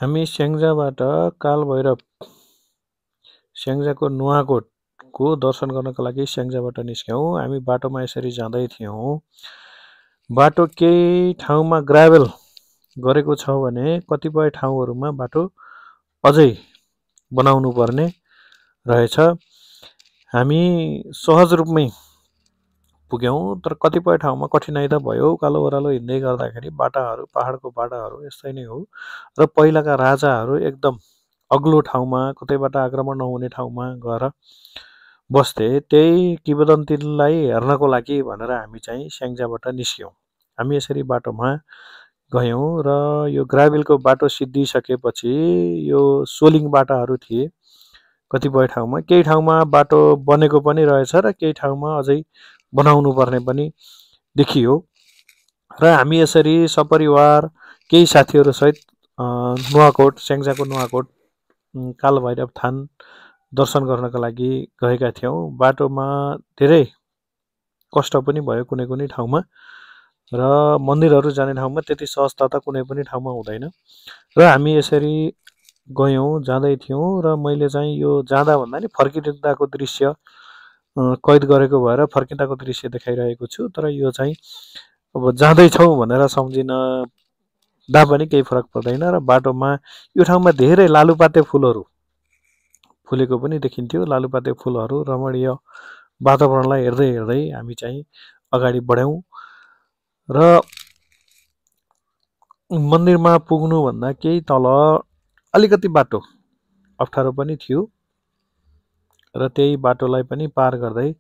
हामी स्याङ्जाबाट कालभैरव स्याङ्जाको नुवाकोटको दर्शन गर्नको लागि स्याङ्जाबाट निस्क्यौँ। हामी बाटोमा यसरी जाँदै थियौँ। बाटो केही ठाउँमा ग्राभेल गरेको छ भने कतिपय ठाउँहरूमा बाटो अझै बनाउनु पर्ने रहेछ। हामी सहज रूपमै पुग्यौँ, तर कतिपय ठाउँमा कठिनाइ त भयो। उकालो ओह्रालो हिँड्दै गर्दाखेरि बाटाहरू पहाडको बाटाहरू यस्तै नै हो र पहिलाका राजाहरू एकदम अग्लो ठाउँमा कतैबाट आक्रमण नहुने ठाउँमा गएर बस्थे। त्यही किंवदन्तीलाई हेर्नको लागि भनेर हामी चाहिँ स्याङ्जाबाट निस्क्यौँ। हामी यसरी बाटोमा गयौँ र यो ग्राभेलको बाटो सिद्धिसकेपछि यो सोलिङ बाटाहरू थिए कतिपय ठाउँमा। केही ठाउँमा बाटो बनेको पनि रहेछ र केही ठाउँमा अझै बनाउनु पर्ने पनि देखियो र हामी यसरी सपरिवार केही साथीहरूसहित नुवाकोट स्याङ्जाको नुवाकोट कालभैरव थान दर्शन गर्नका लागि गएका थियौँ। बाटोमा धेरै कष्ट पनि भयो कुनै कुनै ठाउँमा र मन्दिरहरू जाने ठाउँमा त्यति सहजता त कुनै पनि ठाउँमा हुँदैन र हामी यसरी गयौँ, जाँदै थियौँ र मैले चाहिँ यो जाँदा भन्दा नि फर्किँदाको दृश्य कैद गरेको भएर फर्किँदाको दृश्य देखाइरहेको छु। तर यो चाहिँ अब जाँदैछौँ भनेर सम्झिँदा पनि केही फरक पर्दैन र बाटोमा यो ठाउँमा धेरै लालुपाते फुलहरू फुलेको पनि देखिन्थ्यो। लालुपाते फुलहरू रमणीय वातावरणलाई हेर्दै हेर्दै हामी चाहिँ अगाडि बढ्यौँ र मन्दिरमा पुग्नुभन्दा केही तल अलिकति बाटो अप्ठ्यारो पनि थियो र त्यही बाटोलाई पनि पार गर्दै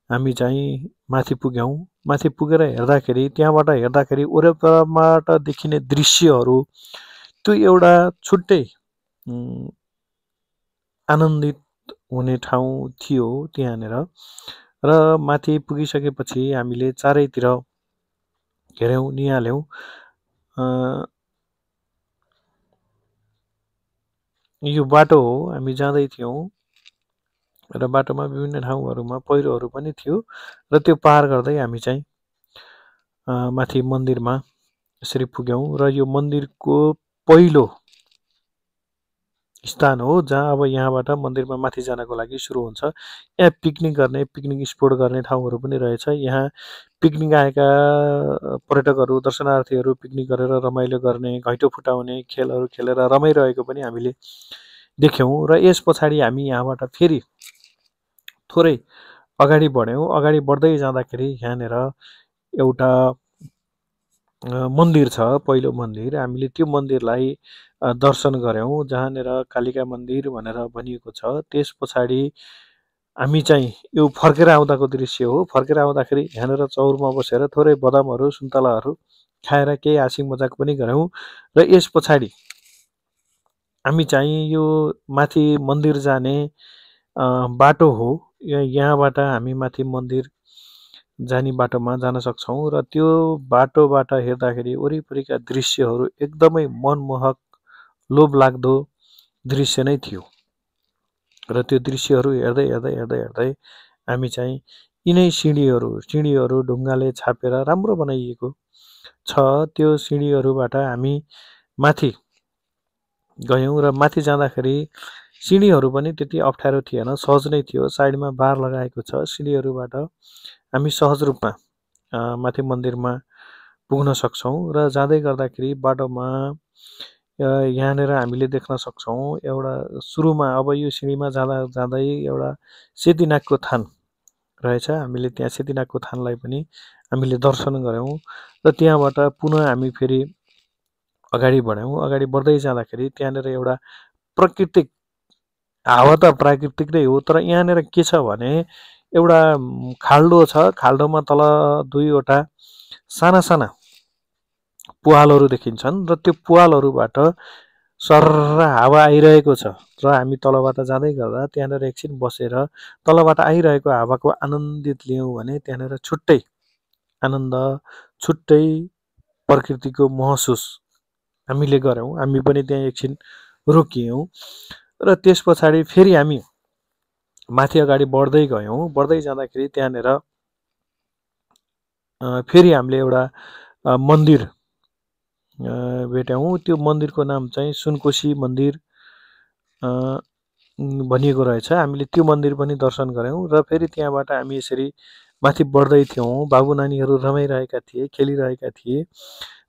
हामी चाहिँ माथि पुग्यौँ। माथि पुगेर हेर्दाखेरि त्यहाँबाट हेर्दाखेरि वरपरबाट देखिने दृश्यहरू त्यो एउटा छुट्टै आनन्दित हुने ठाउँ थियो त्यहाँनिर र माथि पुगिसकेपछि हामीले चारैतिर हेऱ्यौँ निहाल्यौँ। यो बाटो हो, हामी जाँदै थियौँ र बाटोमा विभिन्न ठाउँहरूमा पहिरोहरू पनि थियो र त्यो पार गर्दै हामी चाहिँ माथि मन्दिरमा यसरी पुग्यौँ र यो मन्दिरको पहिलो स्थान हो जहाँ अब यहाँबाट मन्दिरमा माथि जानको लागि सुरु हुन्छ। यहाँ पिकनिक गर्ने पिकनिक स्पोट गर्ने ठाउँहरू पनि रहेछ। यहाँ पिकनिक आएका पर्यटकहरू दर्शनार्थीहरू पिकनिक गरेर रमाइलो गर्ने घैँटो फुटाउने खेलहरू खेलेर रमाइरहेको पनि हामीले देख्यौँ र यस पछाडि हामी यहाँबाट फेरि थोरै अगाडि बढ्यौँ। अगाडि बढ्दै जाँदाखेरि यहाँनिर एउटा मन्दिर छ, पहिलो मन्दिर। हामीले त्यो मन्दिरलाई दर्शन गऱ्यौँ जहाँनिर कालिका मन्दिर भनेर भनिएको छ। त्यस पछाडि हामी चाहिँ यो फर्केर आउँदाको दृश्य हो। फर्केर आउँदाखेरि यहाँनिर चौरमा बसेर थोरै बदामहरू सुन्तलाहरू खाएर केही हाँसी मजाक पनि गऱ्यौँ र यस पछाडि हामी चाहिँ यो माथि मन्दिर जाने बाटो हो। यहाँबाट हामी माथि मन्दिर जाने बाटोमा जान सक्छौँ र त्यो बाटोबाट हेर्दाखेरि वरिपरिका दृश्यहरू एकदमै मनमोहक लोभलाग्दो दृश्य नै थियो र त्यो दृश्यहरू हेर्दै हेर्दै हेर्दै हेर्दै हामी चाहिँ यिनै सिँढीहरू ढुङ्गाले छापेर राम्रो बनाइएको छ। त्यो सिँढीहरूबाट हामी माथि गयौँ र माथि जाँदाखेरि सिँढीहरू पनि त्यति अप्ठ्यारो थिएन, सहज नै थियो। साइडमा बार लगाएको छ। सिँढीहरूबाट हामी सहज रूपमा माथि मन्दिरमा पुग्न सक्छौँ र जाँदै गर्दाखेरि बाटोमा यहाँनिर हामीले देख्न सक्छौँ एउटा सुरुमा अब यो सिँढीमा जाँदा जाँदै एउटा सेतीनागको थान रहेछ। हामीले त्यहाँ सेतीनागको थानलाई पनि हामीले दर्शन गऱ्यौँ र त्यहाँबाट पुनः हामी फेरि अगाडि बढ्यौँ। अगाडि बढ्दै जाँदाखेरि त्यहाँनिर एउटा प्राकृतिक हावा त प्राकृतिक नै हो, तर यहाँनिर के छ भने एउटा खाल्डो छ। खाल्डोमा तल दुईवटा साना साना पुवालहरू देखिन्छन् र त्यो पुवालहरूबाट सर्र हावा आइरहेको छ र हामी तलबाट जाँदै गर्दा त्यहाँनिर एकछिन बसेर तलबाट आइरहेको हावाको आनन्दित लियौँ भने त्यहाँनिर छुट्टै आनन्द, छुट्टै प्रकृतिको महसुस हामीले गऱ्यौँ। हामी पनि त्यहाँ एकछिन रोकियौँ र त्यस पछाडि फेरि हामी माथि अगाडि बढ्दै गयौँ। बढ्दै जाँदाखेरि त्यहाँनिर फेरि हामीले एउटा मन्दिर भेट्यौँ। त्यो मन्दिरको नाम चाहिँ सुनकोशी मन्दिर भनिएको रहेछ। हामीले त्यो मन्दिर पनि दर्शन गऱ्यौँ र फेरि त्यहाँबाट हामी यसरी माथि बढ्दै थियौँ। बाबु नानीहरू रमाइरहेका थिए, खेलिरहेका थिए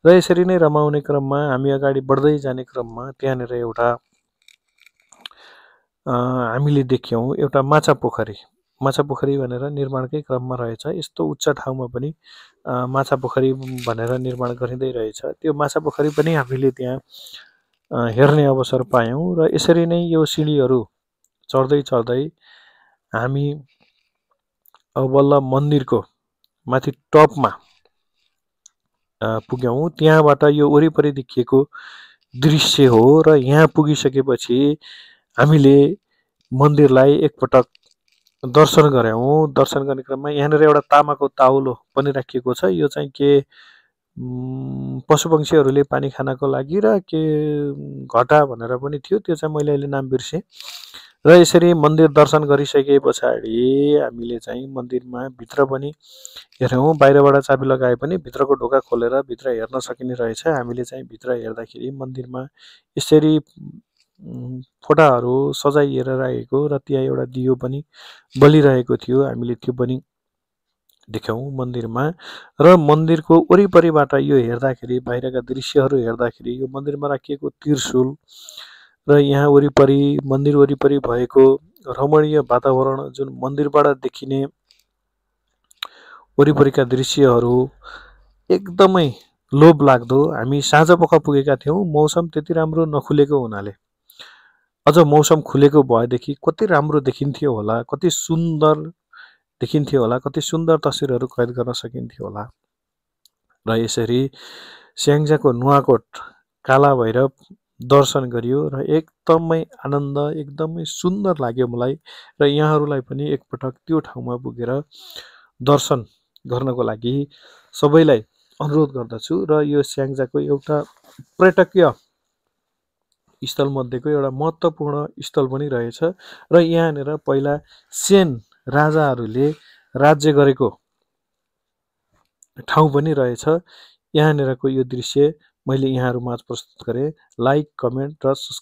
र यसरी नै रमाउने क्रममा हामी अगाडि बढ्दै जाने क्रममा त्यहाँनिर एउटा हामीले देख्यौँ एउटा माछा पोखरी भनेर निर्माणकै क्रममा रहेछ। यस्तो उच्च ठाउँमा पनि माछा पोखरी भनेर निर्माण गरिँदै रहेछ। त्यो माछा पोखरी पनि हामीले त्यहाँ हेर्ने अवसर पायौँ र यसरी नै यो सिँढीहरू चढ्दै चढ्दै हामी बल्ल मन्दिरको माथि टपमा पुग्यौँ। त्यहाँबाट यो वरिपरि देखिएको दृश्य हो र यहाँ पुगिसकेपछि हामीले मन्दिरलाई एकपटक दर्शन गऱ्यौँ। दर्शन गर्ने क्रममा यहाँनिर एउटा तामाको ताउलो पनि राखिएको छ। यो चाहिँ के पशुपक्षीहरूले पानी खानको लागि र के घटा भनेर पनि थियो, त्यो चाहिँ मैले अहिले नाम बिर्सेँ। र यसरी मन्दिर दर्शन गरिसके पछाडि हामीले चाहिँ मन्दिरमा भित्र पनि हेऱ्यौँ। बाहिरबाट चाबी लगाए पनि भित्रको ढोका खोलेर भित्र हेर्न सकिने रहेछ। हामीले चाहिँ भित्र हेर्दाखेरि मन्दिरमा यसरी फोटाहरू सजाइएर राखेको र त्यहाँ एउटा दियो पनि बलिरहेको थियो। हामीले त्यो पनि देख्यौँ मन्दिरमा। र मन्दिरको वरिपरिबाट यो हेर्दाखेरि, बाहिरका दृश्यहरू हेर्दाखेरि यो मन्दिरमा राखिएको त्रिशूल र यहाँ वरिपरि मन्दिर वरिपरि भएको रमणीय वातावरण, जुन मन्दिरबाट देखिने वरिपरिका दृश्यहरू एकदमै लोभ लाग्दो। हामी साँझपख पुगेका थियौँ। मौसम त्यति राम्रो नखुलेको हुनाले, अझ मौसम खुलेको भएदेखि कति राम्रो देखिन्थ्यो होला, कति सुन्दर देखिन्थ्यो होला, कति सुन्दर तस्विरहरू कैद गर्न सकिन्थ्यो होला। र यसरी स्याङ्जाको नुवाकोट काला भैरव दर्शन गरियो र एकदमै आनन्द, एकदमै सुन्दर लाग्यो मलाई। र यहाँहरूलाई पनि एकपटक त्यो ठाउँमा पुगेर दर्शन गर्नको लागि सबैलाई अनुरोध गर्दछु। र यो स्याङ्जाको एउटा पर्यटकीय स्थलमध्येको एउटा महत्त्वपूर्ण स्थल पनि रहेछ। र यहाँनिर पहिला सेन राजाहरूले राज्य गरेको ठाउँ पनि रहेछ। यहाँनिरको यो दृश्य मैले यहाँहरूमाझ प्रस्तुत गरेँ। लाइक, कमेन्ट र सब्सक्राइब